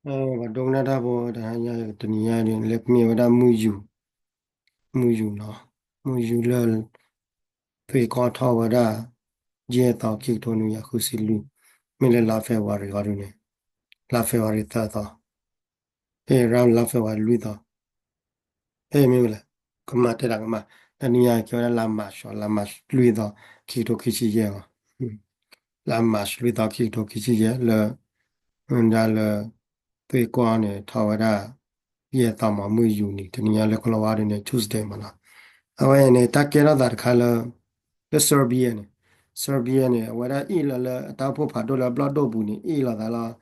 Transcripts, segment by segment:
ပှၤဒိကနၣ်တၢ်ဖိ တနံၤညါ တနံၤညါန့ၣ် လၢကမ့ၢ်ဝဲဒၣ်မုၢ်ယူၤ, မုၢ်ယူၤနီၤ, မုၢ်ယူၤလၢ သွ့ၣ်ကီၢ်ထီၣ်ဝဲဒၣ် ယဲၢ်သီ ခံကထိနွံကယၤဃုဆံလွံၢ်, မ့ၢ်လၢလါ February အီၤဒုန့ၣ်, လါ February သၢသီ, အဲ ရၢလါ February လွံၢ်သီ အဲ မ့ၢ်ဝဲလဲၣ်, ကမၣ်တဲတၢ်ကမၣ်, တနံၤညါကဲဝဲဒၣ်လါ March လါ March လွံၢ်သီ ခံကထိခံဆံယဲၢ်အီၤ, လါ March လွံၢ်သီ ခံကထိခံဆံယဲၢ်လၢ ဒၣ်လၢ သွ့ၣ်ကီၢ်န့ၣ် ထီၣ်ဝဲဒၣ် ယဲၢ်သီမး မုၢ်ယူၤနံၤ တနံၤညါလၢကလီၤဝါဒုန့ၣ် Tuesday မးနီၤ, အဝဲန့ၣ် တၢ်ကဲထီၣ်သးတခါလၢ လၢ Serbia န့ၣ်, Serbia န့ၣ် အဝဲဒၣ်အ့ၣ်လီၤလၢအတၢ်အိၣ်ဖှိၣ်ဖးဒိၣ်လၢအဘျီၣ်ဒိၣ်ပူၤန့ၣ် အ့ၣ်လီၤသးလီၤ,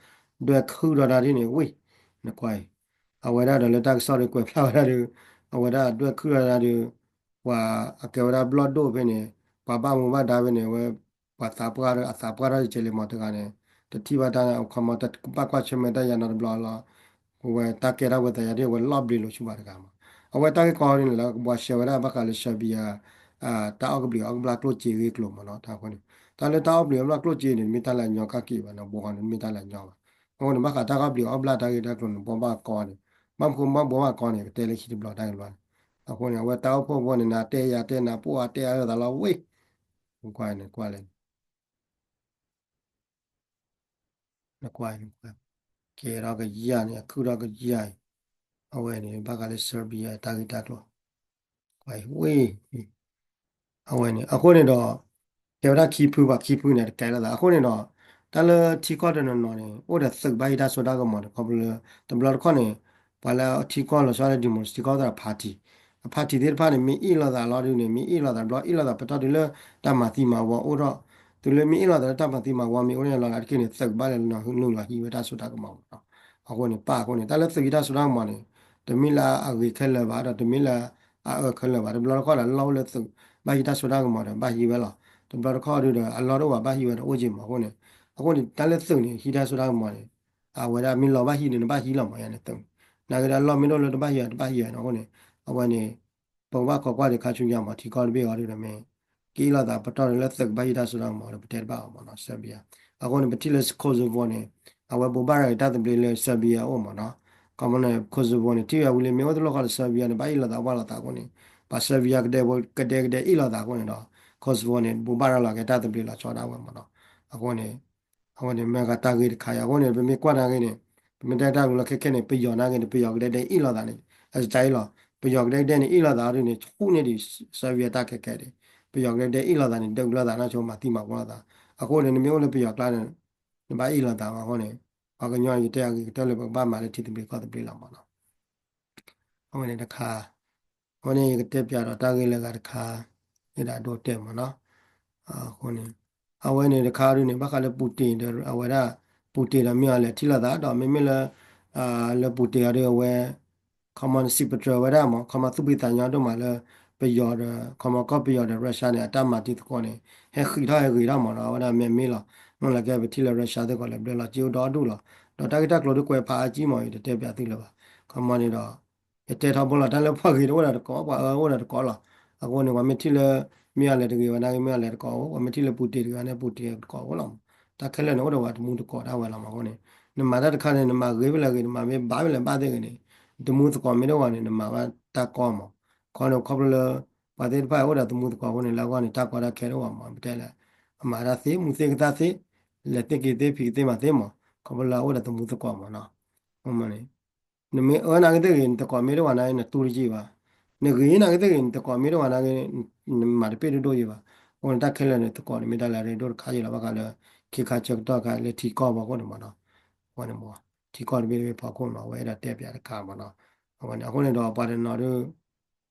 ဒွဲၣ်ခုၣ်ထီၣ်တၢ်ဒ်န့ၣ် ဝ့ၢ်, နကွၢ်အံၤ, အဝဲဒၣ်ဒီးလၢတၢ်ကစီၣ်ဒီးကွဲးဖျါဝဲဒၣ်ဒီး အဝဲဒၣ်ဒွဲၣ်ခုၣ်ထီၣ်တၢ်ဒီး ပှၤအကဲဝဲဒၣ်ဘျီၣ်ဒိၣ်ဖဲန့ၣ် ပှၤဘၣ်မူဘၣ်ဒါဖဲန့ၣ် အဝဲ ပှၤသးပှၢ်ဒီးအသးပှၢ်ထီၣ်တကဲလံမးတဂၤန့ၣ် တထံၣ်ဘၣ်တၢ်န့ၣ် အခီမး တဘၣ်ကွၢ်ဆၢၣ်မဲာ်တၢ်ယၤနီတဘျီလီၤ, အဝဲတၢ်ကဲထီၣ်ဝဲသးယၤဒ်အဝဲလီၣ်ဘျ့လိာ်ဆူပှၤတဂၤမး, အဝဲတၢ်ဂ့ၢ်ကီဒ်န့ၣ်လၢကဘှီရှဲဝဲဒၣ်ဘၣ်ဃးလၢ Serbia တၢ်အီၣ်ကဘျံးအီၣ်ကဘျၣ်ကျိၣ်စ့ဂ့ၢ်ကျိၤမးနီၤ, တၢ်အဃိန့ၣ် တၢ်လၢတၢ်အီၣ်ကဘျံးအီၣ်ကဘျၣ်ကျိၣ်စ့န့ၣ် မ့ၢ်တၢ်လၢအညီကၣ်က့ၤဘၣ်နီၤ, ဘှီဃီန့ၣ် မ့ၢ်တၢ်လၢအညီဘၣ်, အဃိန့ၣ် ဘၣ်ဃးတၢ်အီၣ်ကဘျံးအီၣ်ကဘျၣ်တၢ်ဂ့ၢ်တၢ်ကျိၤန့ၣ် ဘှီဘၣ်ကီန့ၣ်, ဘၣ်မနုၤဃိဘှီဘၣ်ကီန့ၣ် ကတဲလၢခံတဘျီတၢ်ဂ့ၢ်တဘျီန့ၣ်, အဃိန့ၣ် အဝဲတၢ်အိၣ်ဖှိၣ်ဖိန့ၣ် နၤတဲယၤတဲနၤပိၢ်အါတဲအါလိာ်သးလီၤဝ့ၢ်, နကွၢ်န့ၣ်ကွၢ်လဲၣ် နကွၢ်န့ၣ်ကွၢ်, ကဲထီၣ်ကယၢ်န့ၣ် အခုၣ်ထီၣ်ကယၢ်အံၤ, အဝဲန့ၣ် ဘၣ်ဃးလၢ Serbia တၢ်ဂ့ၢ်တၢ်ကျိၤ, ကွၢ်ဝ့ၢ်, အဝဲန့ၣ် အဃိန့ၣ်ဒီး ကဲဝဲဒၣ်ခံဖု ပှၤခံဖုန့ၣ် တကဲလိာ်သး အဃိန့ၣ်ဒီး တၢ်လၢထံကီၢ်တနီၤနီၤန့ၣ် အိၣ်ဒီးသုးဘၣ်ဟံးတၢ်စိတၢ်ကမီၤန့ၣ် ခီဖျိလၢ တဘျီတခီၣ်န့ၣ် ပှၤလၢထံကီၢ်လီၤဆီဒၣ် democracy ထံကီၢ်သရၣ် party အ party သ့ၣ်တဖၣ်န့ၣ် မ့ၢ်အ့ၣ်လိာ်သးလီၤဒုန့ၣ် မ့ၢ်အ့ၣ်လိာ်သးတဘျီ အ့ၣ်လိာ်သးပတီၢ်တုၤလၢတၢ်မၤသံမၤဝီအိၣ်ထီၣ်, တုၤလၢမ့ၢ်အ့ၣ်လိာ်သးလၢတၢ်မၤသံမၤဝီမ့ၢ်အိၣ်န့ၣ်လီၤ လၢတက့ၢ်န့ၣ် သုးဘၣ်လဲၤနုာ်လီၤဟံးဝဲတၢ်စိတၢ်ကမီၤမးနီၤ, အဃိန့ၣ် ပၢ်အဃိန့ၣ် တၢ်လၢသုးဟံးတၢ်စိတၢ်ကမီၤန့ၣ် တမ့ၢ်လၢအဂ့ၤခဲလၢာ်ဘၣ် ဒီးတမ့ၢ်လၢအအၢခဲလၢာ်ဘၣ် တဘျီတခီၣ်ဒီး အလီၢ်အိၣ်လၢသုး ဘၣ်ဟံးတၢ်စိတၢ်ကမီၤဒီး ဘၣ်ဟံးဝဲလီၤ, တဘျီတခီၣ်ဒုဒီး အလီၢ်တအိၣ်ဘၣ် ဘၣ်ဟံးဝဲဒီးအိၣ်က့ၤမး အဃိန့ၣ်, အဃိန့ၣ် တၢ်လၢသုးန့ၣ် ဟံးတၢ်စိတၢ်ကမီၤန့ၣ် အဝဲဒၣ်မ့ၢ်လီၤဘၣ်ဟံးန့ၣ် နဘၣ်ဟံးလီၤမး ယၤန့ၣ်သုးန့ၣ်, နာ်က့ဒီး အလီၢ်မ့ၢ်တအိၣ်လၢတဘၣ်ဟံးအီၤ တဘၣ်ဟံးအီၤန့ၣ် အဃိန့ၣ်, အဝဲန့ၣ် ပကဘၣ်ခိးကွၢ်ဒံးခါဆူညါမး ထံကီၢ်တဘ့ၣ်အီၤဒုဒီးမ့ၢ် ကအ့ၣ်လိာ်သးပတီၢ်လၢသုးကဘၣ်ဟံးတၢ်စိတၢ်ကမီၤဒီး ပတဲတဘၣ်အီၤမးနီၤ Serbia, အဃိန့ၣ် ပထံၣ်လၢ Kosovo န့ၣ် အဝဲဘိးဘၣ်ရၤက့ၤတၢ်သဘျ့လၢ Serbia အအိၣ်မးနီၤ, ခီမီန့ၣ် Kosovo န့ၣ် ထံၣ်ဝဲဝံၤလံမ့ၢ်အိၣ်တလိၣ်ဃီဒီး Serbia န့ၣ် ဘၣ်အ့ၣ်လိာ်သးဝၣ်လိာ်သးအဃိန့ၣ်, ပှၤ Serbia ကဒဲကဒဲအ့ၣ်လိာ်သးအဃိန့ၣ်ဒီး Kosovo န့ၣ် ဘိးဘၣ်ရၤလီၤက့ၤတၢ်သဘျ့လီၤဆီဒၣ်ဝဲမးနီၤ, အဃိန့ၣ် အဝဲန့ၣ် မ့ၢ်ဂ့ၤတၢ်ဂ့ၢ်တခါအံၤ အဃိန့ၣ် ပမ့ၢ်ကွၢ်နာ်က့န့ၣ် ပမ့ၢ်တဲတၢ်ကလုာ်လီၤခဲခဲန့ၣ် ပယီၤနာ်က့န့ၣ် ပယီၤကဒဲကဒဲအ့ၣ်လိာ်သးန့ၣ် အစတၢ်အ့ၣ်လိာ်, ပယီၤကဒဲကဒဲန့ၣ် အ့ၣ်လိာ်သးအီၤဒုန့ၣ် ဆူၣ်န့ၢ်ဒံး Serbia တၢ်ခဲကဲဒံး, ပယီၤကဒဲကဒဲအ့ၣ်လိာ်သးန့ၣ် ဒုးဘျၢသးနီၢ်ဆိမၤသံမၤဝီလိာ်သး, အဃိန့ၣ် နမ့ၢ်အိၣ်လၢပယီၤကျါန့ၣ် နဘၣ်အ့ၣ်လိာ်သးမးအဃိန့ၣ်, ပှၤကညီအံၤကတဲအဂ့ၤကတၢၢ်လၢပကဘၣ်မၤလၢထံသဘျ့ကီၢ်သဘျ့လီၤမးနီၤ အဝဲန့ၣ်တခါ, အဝဲန့ၣ်ယကတဲပၠးဒီးတၢ်ဂ့ၢ်လၢအဂၤတခါ, ယဒၣ်ဒိတဲမးနီၤ, အဃိန့ၣ်, အဝဲန့ၣ်တခါဒုန့ၣ် ဘၣ်ဃးလၢ Putin ဒီး အဝဲဒၣ် Putin ဒီးမ့ၢ်အီၤလဲၤထံၣ်လိာ်သးဒီးမ့မ့ၢ်လၢ, လၢ Putin အီၤဒုအဝဲ, ခီမီန့ၣ် စံးပတြၢၤဝဲဒၣ်မး ခီမီသူၣ်ဖှံသးညီဒိၣ်မးလၢ, ပယီၤဒီး ခီမီကီၢ်ပယီၤဒီး Russia န့ၣ် အတၢ်မၤတံၤသကိးန့ၣ် ဟဲဃံးထီၣ်ဟဲဂ့ၤထီၣ်မးနီၤ အဝဲဒၣ်မ့ၢ်မ့ၢ်လီၤ, မ့ၢ်လၢကဲပထံၣ်လၢ Russia သ့ၣ်ကီးလဲၤဘျၢလီၤစ့အိၣ်ဒီဒူၣ်လီၤ, ဒီးတၢ်ဂ့ၢ်တၢ်ကျိၤဒုကွဲးဖးအါကံမး ယတတဲပၠးသုလၢၤဘၣ်, ခီမီန့ၣ်ဒီး ယတဲထီဘိလီၤ တၢ်လၢပှၤဂ့ၤတအိၣ်ဒီးတကိး ပှၤအၢအိၣ်ဒီးတကိးလီၤ, အဃိန့ၣ် ပှၤမ့ၢ်ထံၣ်လၢ, မ့ၢ်အီၤလဲၤတဂ့ၤဝဲနာ်က့ မ့ၢ်အီၤလဲၤတကိးအိၣ် ပှၤမ့ၢ်ထံၣ်လၢ Putin တဂ့ၤဝဲန့ၣ် Putin တကိးအိၣ်လီၤမး, တၢ်ခဲလၢာ်န့ၣ် အိၣ်ဒီးပှၤတမူတကိးဒၣ်ဝဲလီၤမးအဃိန့ၣ်, နမၤတၢ်တခါန့ၣ် နမၤဂ့ၤဖဲလဲၣ်ဂ့ၤ နမၤမ့ၢ်ဘၣ်ဖဲလဲၣ်ဘၣ်သ့ၣ်ဂ့ၤန့ၣ်, တမူသကိးမ့ၢ်တအိၣ်ဘၣ်န့ၣ် နမၤဘၣ်တၢ်ကီမး, ခီန့ၣ်ခီဖျိလၢ, ပှၤသ့ၣ်တဖၣ်အိၣ်ဒီးတမူသကိးအဃိန့ၣ် လၢအဂီၢ်န့ၣ် တၢ်ကီတၢ်ခဲတအိၣ်ဘၣ်မး ပတဲလဲၣ်, အမၤတၢ်သ့ မူသ့ကသၣ်သ့, လဲၤသ့က့ၤသ့ဖံးကသ့မၤသ့မး, ခီဖျိလၢအအိၣ်ဒီးတမူသကိးမးနီၤ, အဃိန့ၣ် နမ့ၢ်အၢနာ်က့သ့ၣ်ဂ့ၤ နသကိးမ့ၢ်တအိၣ်ဘၣ်နာ်က့ နတူၢ်တယံာ်ဘၣ်, နဂ့ၤနာ်က့သ့ၣ်ဂ့ၤ နသကိးမ့ၢ်တအိၣ်ဘၣ်နာ်က့, နမၤတပ့ၢ်တဒိၣ်ယံာ်ဘၣ်, အဃိန့ၣ် တၢ်ခဲလၢာ်န့ၣ် သကိးန့ၣ်မ့ၢ်တၢ်လၢအရ့ဒိၣ်တခါယံာ်လီၤ ဘၣ်ဃးလၢ, ခ့ခါဆၢကတီၢ်ခါလၢထံကီၢ်ဖီခိၣ်န့ၣ်မးနီၤ, အဃိန့ၣ်မး, ထံကီၢ်တဘ့ၣ်တဘ့ၣ်ဖီခိၣ်မး အဝဲအဲၣ်ဒိးတဲပၠးတခါမးနီၤ, အဃိန့ၣ် အဃိန့ၣ်ဒီးပှၤတနီၤဒု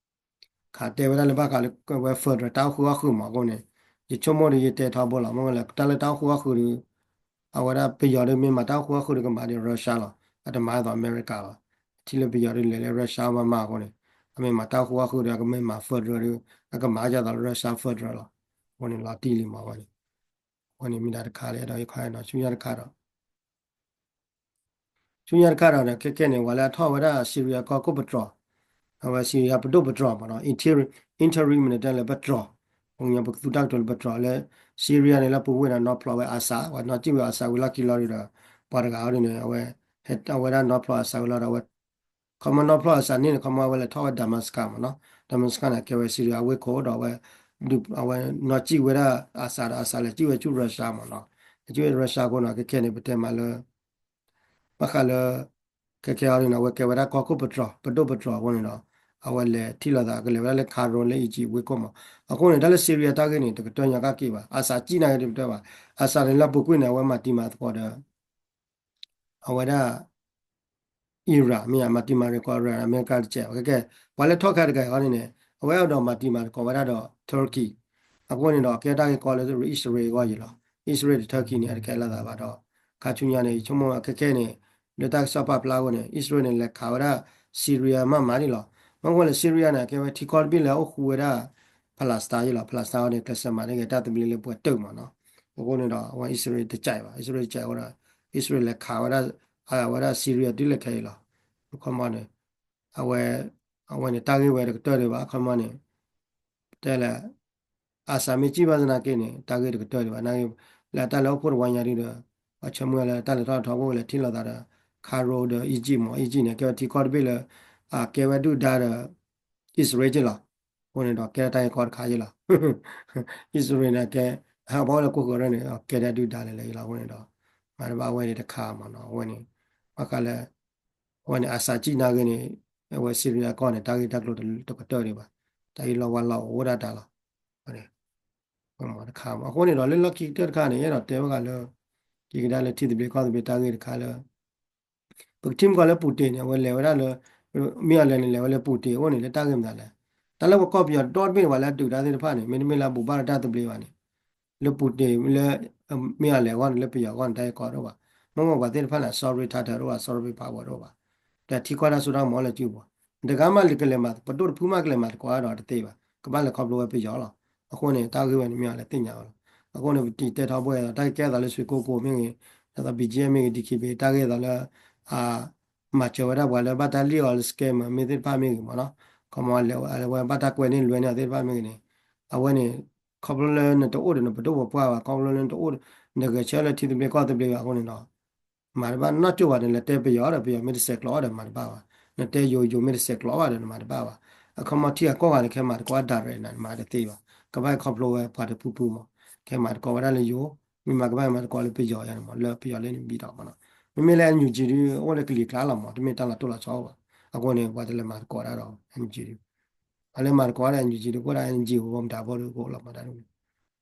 ခးတဲဝဲဒၣ်လၢဘၣ်ဃးလၢဝဲ federal တၢ်အိၣ်ဃုာ်အီၣ်ဃုာ်မးအဃိန့ၣ်, ယဆိကမိၣ်ဒီးယတဲထီဘိလီၤ မ့ၢ်ဝဲလၢတၢ်လၢတၢ်အိၣ်ဃုာ်အီၣ်ဃုာ်ဒီး, အဝဲဒၣ်ပယီၤဒီးမ့ၢ်မၤတၢ်အိၣ်ဃုာ်အီၣ်ဃုာ်ဒီးကမၤဒီး Russia လီၤ, အတမၤဒ်သိး America ဘၣ်, ထံၣ်လၢပယီၤဒီးလဲၤလၢ Russia မၤမၤအဃိန့ၣ်, အမ့ၢ်မၤတၢ်အိၣ်ဃုာ်အီၣ်ဃုာ်ဒီး အကမ့ၢ်မၤ federal ဒီး, အကမၤဒ်သိးလၢ Russia federal လီၤ, အဃိန့ၣ်လီၤတံၢ်လံမးဝဲန့ၣ်, အဃိန့ၣ်မ့ၢ်ဒၣ်တခါလၢအဲၣ်ဒိးဟ့ၣ်ခီဟ့ၣ်နီၤ ဆူညါတခါဒီး ဆူညါတခါဒီး ခဲကဲန့ၣ် ပှၤလၢအထီၣ်ဝဲဒၣ် Syria ကီၢ်ခိၣ်ပတြၢၤ, အဝဲ Syria ပဒိၣ်ပတြၢၤမးနီၤ interim, interim မ့ၢ်တဲလၢပတြၢၤ, ပှၤကညီပကသူတၢ်ကတိၤလၢပတြၢၤလၢ Syria န့ၣ် လၢပူၤဝ့ၢ်ဒီးနီၢ်ဖျိးဝဲ Assad ဝဲနီၢ်စံၣ်ဝဲ Assad ဝံၤလီၢ်ခံလီၤဒုဒီး ပှၤတဂၤအီၤဒ်န့ၣ် အဝဲ အဝဲဒၣ်နီၣ်ဖျီၣ်အစးဝံၤလီၤဒီး အဝဲ ခီမီနီၣ်ဖျီၣ်အစးန့ၣ်န့ၣ် ခီမီအဝဲလဲၤထီၣ်ဝဲ Damascus မ့ၢ်နီၤ, Damascus န့ၣ် ကဲဝဲ Syria အဝ့ၢ်ခိၣ်ဒီးအဝဲ အဝဲနီၣ်စံၣ်ဝဲဒၣ်အစးဒီးအစးလဲၤစံၣ်ဝဲဆူ Russia မ့ၢ်နီၤ, လဲၤစံၣ်ဝဲ Russia အဃိန့ၣ် ခဲခဲန့ၣ် ပတဲမးလၢ ဘၣ်ဃးလၢ ခဲခဲအံၤန့ၣ် အဝဲကဲဝဲဒၣ်ကီၢ်ခိၣ်ပတြီၤ ပဒိၣ်ပတြီၤအဃိန့ၣ်ဒီး အဝဲလဲၤထံၣ်လိာ်သးကလဲၤဝဲဒၣ်လၢ Cairo လၢ Egypt ဝ့ၢ်ခိၣ်မး, အဃိန့ၣ် တၢ်လၢ Syria တၢ်ဂ့ၢ်န့ၣ် တကတၢၢ်ညါကက့ၤဘၣ်, အစးစံၣ်နာ်က့ၤတကတၢၢ်ဘၣ်, အစးန့ၣ်လၢပူၤကွံာ်န့ၣ် အဝဲမၤတံၤမၤသကိးဒီး အဝဲဒၣ် Iran မ့ၢ်ဧါ, မၤတံၤမၤသကိး Iran အမဲရကၤတကဲးဘၣ်, ခဲခဲ ပှၤလၢထီၣ်ခါတဂၤအံၤန့ၣ်န့ၣ် အဝဲအဲၣ်ဒိးမၤတံၤမၤသကိးဝဲဒၣ်ဒီး Turkey အဃိန့ၣ်ဒီး ကဲတၢ်ဂ့ၢ်ကီလၢ အံၣ်စရ့လးအဂီၢ်ယံၤလီၤ, အံၣ်စရ့လးဒီး Turkey န့ၣ် အတကဲလိာ်သးဘၣ်ဒီး ခါဆူညါန့ၣ် ယဆိကမိၣ်ခဲခဲန့ၣ် လၢတၢ်ကစီၣ်ပာ်ဖျါအဃိန့ၣ် အံၣ်စရ့လးန့ၣ် လဲၤခးဝဲဒၣ် Syria မးမးန့ၣ်လီၤ, မ့ၢ်ဝဲလၢ Syria န့ၣ် ကဲဝဲထံကီၢ်တဘ့ၣ်လၢအအိၣ်ဃူဝဲဒၣ် Palestine ယံၤလီၤ, Palestine န့ၣ် ကျဲးစၢးမၤန့ၢ်က့ၤတၢ်သဘျ့လၢပှဲၤတုာ်မးနီၤ, အဃိန့ၣ်ဒီး အဝဲအံၣ်စရ့လးတကဲးဘၣ်, အံၣ်စရ့လးတကဲးအဃိဒီး အံၣ်စရ့လးလဲၤခးဝဲဒၣ် အဝဲဒၣ် Syria ဒ်လဲၣ်ခဲအံၤလီၤ, ခီမီန့ၣ် အဝဲ အဝဲန့ၣ် တၢ်ဂ့ၢ်ဝဲတကတၢၢ်ဒံးဘၣ်, ခီမီန့ၣ် တဲလဲၣ် အစးမ့ၢ်စံၣ်ဘၣ်သနာ်က့န့ၣ် တၢ်ဂ့ၢ်တကတၢၢ်ဒံးဘၣ်, နာ်က့ လၢတၢ်လၢအိၣ်ဖှိၣ်တဝီညါဒုဒီး ပှၤဆၢမုၢ်လၢတၢ်လဲၤထီၣ်ထီဘိလဲၤထံၣ်လိာ်သးဒီး Cairo ဒီး Egypt မး, Egypt န့ၣ် ကဲဝဲထံကီၢ်တဘ့ၣ်လၢ အကဲဝဲဒုၣ်ဒါဒီး အံၣ်စရ့လးယံၤလီၤ, အဃိန့ၣ်ဒီး ကဲတၢ်ဂ့ၢ်ကီတခါယံၤလီၤ, အံၣ်စရ့လးန့ၣ်ကဲ ဟးဘၣ်အိၣ်လၢကီၢ်ဃၢၤန့ၣ် ကဲဒၣ်ဒုၣ်ဒါလဲၤလဲၤယံၤလီၤ, အဃိန့ၣ်ဒီး မၤတဘၣ်ဝဲန့ၣ်တခါမးနီၤ, အဝဲန့ၣ် ဘၣ်ဃးလၢ အဝဲန့ၣ် အစးစံၣ်နာ်က့န့ၣ် အဝဲ Syria ကီၢ်န့ၣ် တၢ်ဂ့ၢ်တၢ်ကျိၤတကတၢၢ်ဒံးဘၣ်, တၢ်ဂ့ၢ်လီၢ်ဝါလီၢ်အိၣ်ဝဲဒၣ်တၢ်လီၤ, တခါမး, အဃိန့ၣ်ဒီး လၢလီၢ်ခံကတၢၢ်တခါန့ၣ် အဲၣ်ဒိးတဲဘၣ်ဃးလၢ က့ၤကဒါလၢထံသဘျ့ကီၢ်သဘျ့တၢ်ဂ့ၢ်တခါလၢ ပကထံၣ်မ့ၢ်ကီးလၢ Putin န့ၣ် အဝဲလဲၤဝဲဒၣ်လၢ မ့ၢ်အီၤလဲၤန့ၣ် လဲၤဝဲလၢ Putin အအိၣ်န့ၣ်လၢတၢ်ဂ့ၢ်မနုၤလဲၣ်, တၢ်လၢပကီၢ်ပယီၤဒီတဘ့ၣ်န့ၣ် ပှၤလၢအဒုးတၢ်သ့ၣ်တဖၣ်န့ၣ် မ့တမ့ၢ်လၢအဘူးဘၣ်ဒီးတၢ်သဘျ့ဘၣ်န့ၣ် လၢ Putin လၢ မ့ၢ်အီၤလဲၤအဂီၢ်န့ၣ် လၢပယီၤအဂီၢ်န့ၣ် တၢ်ဂ့ၢ်ကီတအိၣ်ဘၣ်, မ့ၢ်မ့ၢ်ပှၤသ့ၣ်တဖၣ်န့ၣ် sorry ထါထၢတအိၣ်ဘၣ်, sorry ပာ်ဝဲတအိၣ်ဘၣ်, ဒီးထံကီၢ်တၢ်စိတၢ်ကမီၤလၢစုပူၤ, တဂၤမးလၢကလဲၤမၤ ပဒိၣ်တဖုမးကလဲၤမၤသကိးဒီးတသ့ဘၣ်, ကဘၣ်လဲၤခီဖျိဝဲပယီၤလီၤ, အဃိန့ၣ် တၢ်ဂ့ၢ်ဝဲန့ၣ် မ့ၢ်အီၤလဲၤသ့ၣ်ညါဝဲလီၤ, အဃိန့ၣ် ပတံၤတဲထီဘိဒီး တၢ်ဂ့ၢ်ကဲသိးလၢ ဆွေကိုကို မ့ၢ်ဂ့ၤ, ဒ်သိး ဘီၣ်ကၠ့ မ့ၢ်ဂ့ၤ, ဒီး ခီဘီ တၢ်ဂ့ၢ်သိးလၢ အ မၤစၢၤဝဲဒၣ်ပှၤလၢဘၣ်တၢ်လံၣ်အီၤလၢ scammer မ့ၢ်သ့ၣ်တဖၣ်မ့ၢ်ဂ့ၤမးနီၤ, ခီမီလဲၤဝဲဘၣ်တၢ်ကွဲန့ၢ်လွဲန့ၢ်အီၤသ့ၣ်တဖၣ်မ့ၢ်ဂ့ၤန့ၣ်, အဝဲန့ၣ် ခီဖျိလၢနတအိၣ်ဒီးနပဒိၣ်ပပှၢ်ဘၣ်, ခီဖျိလၢနတအိၣ် နဂဲၤဆၢထၢၣ်လၢထံသဘျ့ကီၢ်သဘျ့ဘၣ်အဃိန့ၣ်ဒီး မၤတဘၣ်နီၢ်ကၠိၣ်ဘၣ်န့ၣ် လဲၤတဲပယီၤဒီး ပယီၤမ့ၢ်တဆဲးကျိးအီၤဒီးမၤတဘၣ်ဘၣ်, နတဲယိၤ ယိၤမ့ၢ်တဆဲးကျိးဘၣ်ဒီးနမၤတဘၣ်ဘၣ်, အခီမီထံဂၤကီၢ်ဂၤန့ၣ် ခဲမၤသကိး direct န့ၣ် နမၤတသ့ဘၣ်, ကဘၣ်ခီဖျိဝဲပှၤတဖုဖုမး, ခဲမၤသကိးဝဲဒၣ်လၢယိၤ, မ့ၢ်မၤကဘၣ်မၤသကိးလၢပယီၤယါန့ၣ်မး လၢပယီၤလၢနဘံထီၣ်မးနီၤ, မ့မ့ၢ်လၢ NUG ဒု အိၣ်လၢကလံၤကျါလီၤမး တမ့ၢ်တၢ်လီၤတိၢ်လီၤဆီအိၣ်ဘၣ်, အဃိန့ၣ် ပှၤတလဲၤမၤသကိးဒၣ်ဒီး NUG ဒု အလဲၤမၤသကိးဒၣ် NUG ဒု ကအိၣ်ဒၣ် NGO မတၤဖိဒု ကအိၣ်လီၤမးတၢ်ဒုန့ၣ်,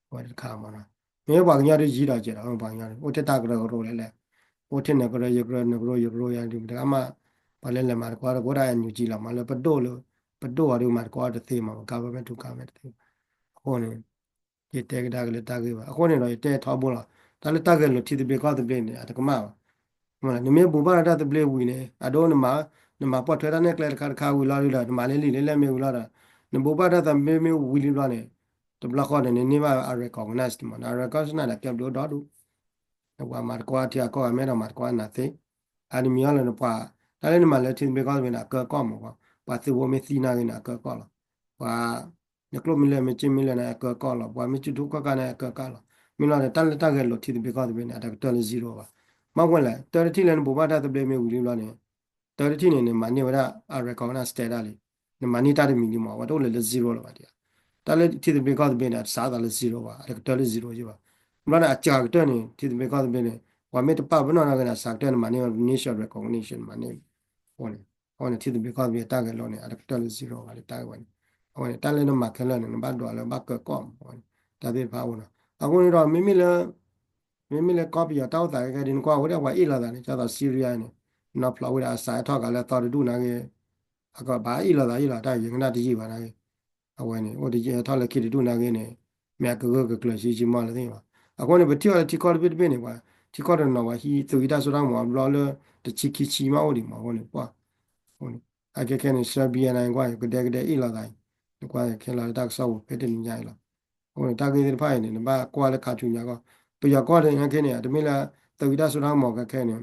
အဝဲတခါမးနီၤ, မ့ၢ်ပှၤကညီဒုယံၤဒီးကဲဒီး ပှၤကညီဒု အိၣ်ထဲတၢ်ကရၢကရိလဲၣ်လဲၣ်, အိၣ်ထဲနကရၢယကရၢ နကရၢယကရၢယါဒု တဂၤမး, ပှၤလၢလဲၤမၤသကိးဒီးကအိၣ်ဒၣ် NUG လီၤမး လၢပဒိၣ်လၢ ပဒိၣ်အီၤဒု မၤသကိးတသ့မး government to government တသ့, အဃိန့ၣ် ယတဲကဒါက့ၤလၢတၢ်ဂ့ၢ်ဘၣ်, အဃိန့ၣ်ဒီး ယတဲထီဘိလီၤ, တၢ်လၢတၢ်ဂဲၤလိာ်ထံသဘျ့ကီၢ်သဘျ့န့ၣ် အတကမၣ်ဘၣ်, နမ့ၢ်ဘူးဘၣ်ဒီးတၢ်သဘျ့ဝံၤန့ၣ် အဒိနမၤ, နမၤပိာ်ထွဲတၢ်နဲၣ်ကျဲတခါတခါဝံၤလီၤဒုဒီး နမၤလၢလံာ်လၢလဲၣ်မ့ၢ်ဝံၤလီၤဒီး, နဘူးဘၣ်တၢ်သဘျ့မ့ၢ်ဝံၤလံဘျီန့ၣ်, တဘျီဃီန့ၣ် နန့ၢ်ဘၣ်အ recognize မး န recognize န့ၣ် ကဲဘျုးအိၣ်ဒီဒူၣ်, နပှၤမၤသကိးထံဂၤကီၢ်ဂၤမ့ၢ်အဲၣ်ဒိးမၤသကိးနၤသ့, အါတမံၤအီၤလၢနပှၤ, တၢ်လၢနမၤလၢထံသဘျ့ကီၢ်သဘျ့န့ၣ် အကၢကီၢ်မး, ပှၤသုးဖိမ့ၢ်သံနာ်ဂ့ၤန့ၣ် အကၢကီၢ်လီၤ, ပှၤ နကျိၣ်မ့ၢ်လၢမ့ၢ်စ့မ့ၢ်လၢန့ၣ် အကၢကီၢ်လီၤ, ပှၤမ့ၢ်စုထူၣ်ခီၣ်ခါန့ၣ် အကၢကီၢ်လီၤ, မ့ၢ်လီၤဒီး တၢ်လၢတၢ်ဂဲၤလိာ်ထံသဘျ့ကီၢ်သဘျ့န့ၣ် အတကတၢၢ်လၢ zero ဘၣ်, မ့ၢ်ဝဲလဲၣ် တၢ်တထံၣ်လၢနဘူးဘၣ်တၢ်သဘျ့မ့ၢ်ဝံၤလံဘျီန့ၣ်, တၢ်တထံၣ်န့ၣ် နမၤန့ၢ်ဝဲဒၣ် အ recognize status လံ, နမၤန့ၢ်တၢ်တမံၤလံမး ပှၤတအိၣ်လၢၤလၢ zero လၢၤဘၣ်ဒံးဧါ, တၢ်လၢထံသဘျ့ကီၢ်သဘျ့န့ၣ် အတစးသးလၢ zero ဘၣ်, အတကတၢၢ်လၢ zero ယဘၣ်, မ့ၢ်လီၤန့ၣ် အစှၤကတၢၢ်န့ၣ် ထံသဘျ့ကီၢ်သဘျ့န့ၣ် ပှၤမ့ၢ်တပာ်ပနီၣ်နာ်ဂ့ၤန့ၣ် အစှၤကတၢၢ်န့ၣ် မၤန့ၢ်ဝဲ nation recognition မၤန့ၢ်, အဃိန့ၣ် အဃိန့ၣ် ထံသဘျ့ကီၢ်သဘျ့တၢ်ဂဲၤလိာ်န့ၣ် အတကတၢၢ်လၢ zero ဘၣ်လၢတၢ်ဂ့ၢ်ဝဲန့ၣ်, အဝဲန့ၣ် တၢ်လၢနမၤခဲလၢာ်န့ၣ် နဘၣ်ဒွးလၢဘၣ်ကၢကီၢ်မး, အဝဲန့ၣ် တၢ်သ့ၣ်တဖၣ်အိၣ်နီၤ, အဃိန့ၣ်ဒီး မ့မ့ၢ်လၢ မ့မ့ၢ်လၢကီၢ်ပယီၤတၢ်အိၣ်သးခဲကဲဒ်နကွၢ်ဝဲဒၣ်ပှၤအ့ၣ်လိာ်သးန့ၣ် ဒ်သိး Syria န့ၣ် နီၢ်ဖျိးဝဲဒၣ်အစးထီၣ်ကးလၢအသီတဒူၣ်နာ်ဂ့ၤ, အကဘၣ်အ့ၣ်လိာ်သးအ့ၣ်လိာ်တၢ် ယကနၣ်တယံာ်ဘၣ်နာ်ဂ့ၤ, အဝဲန့ၣ် အိၣ်တယံာ်ထီၣ်လၢခံတဒူၣ်နာ်ဂ့ၤန့ၣ် မ့ၢ်အကဂၢၢ်ကကျၢၤဆံးဆံးမီၢ်လၢသ့ၣ်ဘၣ်, အဃိန့ၣ် ပထံၣ်အီၤလၢထံကီၢ်တဘ့ၣ်တဘ့ၣ်န့ၣ် ပှၤထံကီၢ်တနီၤ ပှၤဟံးသုးဟံးတၢ်စိတၢ်ကမီၤအဘျီလၢ တဆံခံဆံမးအိၣ်ဒံးမး အဃိန့ၣ် ပှၤ အခဲခဲန့ၣ် Serbia န့ၣ် ကွၢ်ကဒဲကဒဲအ့ၣ်လိာ်သးအံၤ, နကွၢ်ခဲလၢာ်လၢတၢ်ကစီၣ်ပူၤဖဲတနံၤညါအံၤလီၤ, အဃိန့ၣ် တၢ်ဂ့ၢ်သ့ၣ်တဖၣ်အံၤန့ၣ် နဘၣ်ကွၢ်လၢခါဆူညါကီၢ်, ပယီၤကီၢ်န့ၣ် ခဲခဲန့ၣ် တမ့ၢ်လၢသုးဟံးတၢ်စိတၢ်ကမီၤခဲခဲန့ၣ်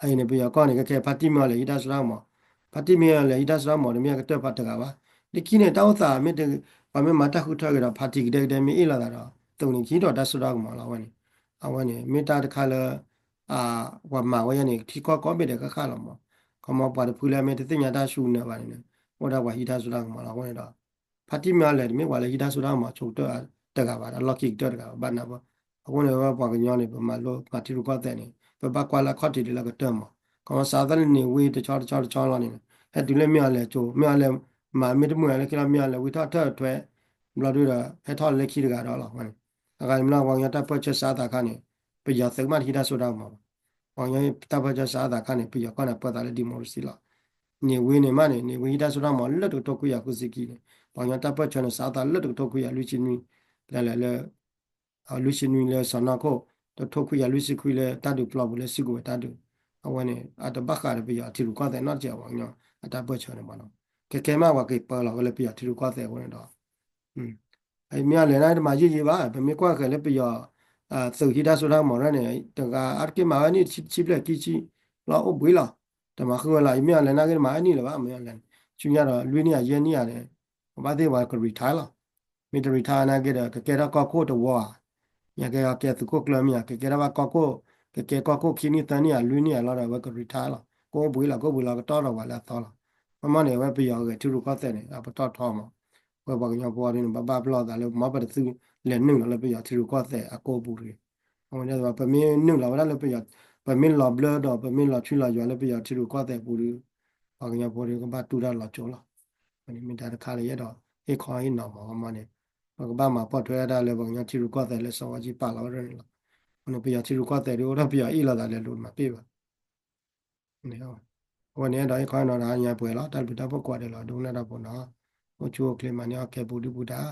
အအံၤန့ၣ် ပယီၤကီၢ်န့ၣ် ခဲခဲ ဖါတံၢ်မ့ၢ်အီၤလဲၤဟံးတၢ်စိတၢ်ကမီၤ, ဖါတံၢ်မ့ၢ်အီၤလဲၤဟံးတၢ်စိတၢ်ကမီၤ တမ့ၢ်အကတၢၢ်ဖးတဂၤဘၣ်, လၢခံန့ၣ် တၢ်အိၣ်သးမ့ၢ်တ ပှၤမ့ၢ်မၤတၢ်ဃုထၢက့ၤဒီး ဖါတံၢ်ကဒဲကဒဲမ့ၢ်အ့ၣ်လိာ်သးဒီး သုးန့ၣ် ကဟံးထီၣ်တၢ်စိတၢ်ကမီၤလီၤ အဝဲန့ၣ်, အဝဲန့ၣ် မ့ၢ်တၢ်တခါလၢ ပှၤမၤဝဲယဲန့ၣ် ထံကီၢ်ကိးဘ့ၣ်ဒီးဃၣ်ဃၣ်လီၤမး. ခီမီပှၤတဖုလၢအမ့ၢ်တသ့ၣ်ညါတၢ်ဆူနၢၤဘၣ်န့ၣ် အိၣ်ဒၣ်ပှၤဟံးတၢ်စိတၢ်ကမီၤလီၤ. အဃိန့ၣ်ဒီး ဖါတံၢ်မ့ၢ်အီၤလဲၣ် တမ့ၢ်ပှၤလၢဟံးတၢ်စိတၢ်ကမီၤဆိကတၢၢ်တဂၤဘၣ်ဒီး လီၢ်ခံကတၢၢ်တဂၤဘၣ် ဘၣ်နၢ်ပၢၢ်. အဃိန့ၣ်ဝဲပှၤကညီန့ၣ် ပမၤလိမၤထံရူၢ်ကီၢ်သဲးန့ၣ် ပဘၣ်ကွၢ်လၢအခီၣ်ထံးဒ်လၢကတၢၢ်မး. ခီမီစးသီလၢန့ၣ်ဝံတဆီတဆီတဆီလီၤန့ၣ် ဟဲတုၤလၢမ့ၢ်အီၤလဲၣ်ကၠိ မ့ၢ်အီၤလဲၣ် မၤမ့ၢ်တမုာ်လၢခံလီၤ မ့ၢ်အီၤလဲၣ်ဝံထီၣ်ထၢၣ်ထွဲ ဘျီဒုဒီး ဟဲထီၣ်လၢခံတဂၤဒီးလီၤ. အဂၤန့ၣ်မ့ၢ်လီၤ ပှၤကညီတၢ်ပၢၢ်ဆၢစးအသးခါန့ၣ် ပယီၤသုးကမၣ်တဟံးတၢ်စိတၢ်ကမီၤဘၣ်. ပှၤကညီတၢ်ပၢၢ်ဆၢစးအသးခါန့ၣ် ပယီၤကီၢ်န့ၣ်ပၢသးလၢ democracy လီၤ. န့ၣ်ဝံန့ၣ်မးန့ၣ် န့ၣ်ဝံဟံးတၢ်စိတၢ်ကမီၤလၢတကထိခွံကယၤဃုဆံခံန့ၣ် ပှၤကညီတၢ်ပၢၢ်ဆၢန့ၣ် စးအသးလၢတကထိခွံကယၤလွံၢ်ဆံနွံ လဲၤလဲၤလၢ လွံၢ်ဆံနွံလၢစီၢ်နီၤခိၣ် တကထိခွံကယၤလွံၢ်ဆံခွံလၢတၢ်ဒုးပျီပူၤလၢစုကဝဲၤတၢ်ဒုး အဝဲန့ၣ် အတဘၣ်ဃးဒီးပယီၤထံရူၢ်ကီၢ်သဲးနီတစဲး ပှၤကညီအတၢ်ပၢၢ်ဆၢန့ၣ်မးနီၤ. ကဲကဲမးပှၤက့ၤပၢလီၤဝဲလၢပယီၤထံရူၢ်ကီၢ်သဲးအဃိန့ၣ်ဒီး မ့ၢ်အီၤလဲၣ်န့ၣ်တမၤယံာ်ယံာ်ဘၣ် ပမ့ၢ်ကွၢ်ဃဲၤလၢပယီၤ သုးဟံးတၢ်စိတၢ်ကမီၤရဲၣ်န့ၣ် တဂၤအါတက့ၢ်မၤဝဲနံၣ်ဆံဖျၢၣ်ခံဆံ လီၤအိၣ်ဘှံးလီၤ. တမၤဃုာ်ဝဲလီၤ ယမ့ၢ်အီၤလဲၣ်နာ်က့တမၤဝဲနံၣ်လၢၤဘၣ် မ့ၢ်အီၤလဲၣ်န့ၣ် ဆူညါဒီးလွံၢ်နံၣ်ယဲၢ်နံၣ်ဧါန့ၣ် ပဘၣ်သ့ၣ်ပှၤက retire လီၤ. မ့ၢ်တ retire နာ်က့ဒီး ကကဲထီၣ်ကီၢ်ခိၣ်တဝီဧါ ညါကဲအီၤကဲသုးခိၣ်ကျၢၢ်မ့ၢ်ဧါ ကကဲထီၣ်ဘၣ်ကီၢ်ခိၣ် ကကဲကီၢ်ခိၣ်ခံနံၣ်သၢနံၣ်ဧါလွံၢ်နံၣ်ဧါလီၤဒီး အဝဲက retire လီၤ. ကအိၣ်ဘှံးလီၤ ကအိၣ်ဘှံးလီၤ ကတီၢ်ထီၣ်ပှၤလၢအသီလီၤ. မ့ၢ်မ့ၢ်န့ၣ် အဝဲပယီၤဂဲၤထံရူၢ်ကီၢ်သဲးန့ၣ် အပတီၢ်ထီမး ဝဲပှၤကညီဖိအီၤဒ်န့ၣ် ဘၣ်ဘၣ်ပလီၢ်သးလၢ မ်ပတသုးလဲၤနုာ်လီၤလၢပယီၤထံရူၢ်ကီၢ်သဲးအကိာ်ပူၤတဂ့ၤ. အဝဲန့ၣ် ပမ့ၢ်နုာ်လီၤဝဲဒၣ်လၢပယီၤ ပမ့ၢ်လီၤဘျၢဒီး ပမ့ၢ်လီၤဆွံလီၤယွၤလၢပယီၤထံရူၢ်ကီၢ်သဲးပူၤဒီး ပှၤကညီဖိဒီးကဘၣ်တူၢ်တၢ်လီၤကၠိလီၤ. မ့ၢ်တၢ်တခါလၢယအဲၣ်ဒိးဟ့ၣ်ခီဟ့ၣ်နီၤမး မ့ၢ်န့ၣ် ပကဘၣ်မၤပိာ်ထွဲဒၣ်လၢပှၤကညီထံရူၢ်ကီၢ်သဲးလၢစီၤဝါကံပာ်လီၤဝဲဒၣ်န့ၣ်လီၤ. အဃိန့ၣ် ပယီၤထံရူၢ်ကီၢ်သဲးဒီး အိၣ်ဒီးပယီၤအ့ၣ်လိာ်သးလဲၤလိာ်မၤပ့ၢ်ဘၣ် အဝဲန့ၣ်အဲၣ်ဒိးဟ့ၣ်ခီဟ့ၣ်နီၤဒီးညါပှဲၤလီၤ တၢ်ဘျုးတၢ်ဖှိၣ်ကိးဂၤဒဲးလီၤ ဒိကနၣ်တၢ်ဖိနီၤ အိၣ်ဆူၣ်အိၣ်ချ့မၤန့ၢ်အီၣ်ကဲပူၤဒုပူၤတၢ်